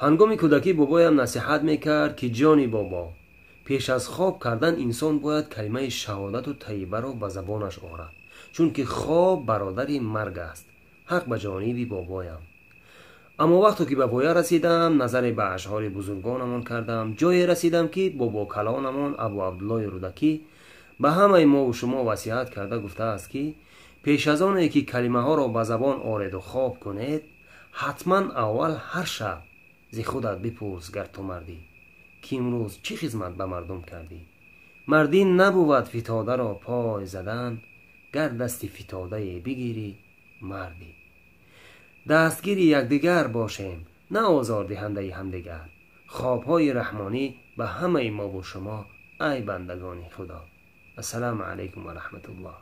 Ҳангоми кӯдакӣ бобоям насиҳат мекард, ки ҷони бобо, пеш аз хоб кардан инсон бояд калимаи шаҳодату тайибаро ба забонаш орад, чунки хоб бародари марг аст. Ҳақ ба ҷониби бобоям. Аммо вақто ки ба поя расидам, назаре ба ашъори бузургонамон кардам, ҷое расидам, ки бобокалонамон Абу Абдуллои Рӯдакӣ ба ҳамаи мову шумо васиҳат карда гуфтааст, ки пеш аз оне ки калимаҳоро ба забон ореду хоб кунед, ҳатман аввал ҳар шаб зи худат бипурс, гар ту мардӣ, ки имрӯз чӣ хизмат ба мардум кардӣ. Мардӣ набувад фитодаро пой задан, гар дасти фитодае бигирӣ мардӣ. Дастгири якдигар бошем, на озордиҳандаи ҳамдигар. Хобҳои раҳмонӣ ба ҳамаи мову шумо, ай бандагони Худо. Ассалому алайкум ва раҳматуллоҳ.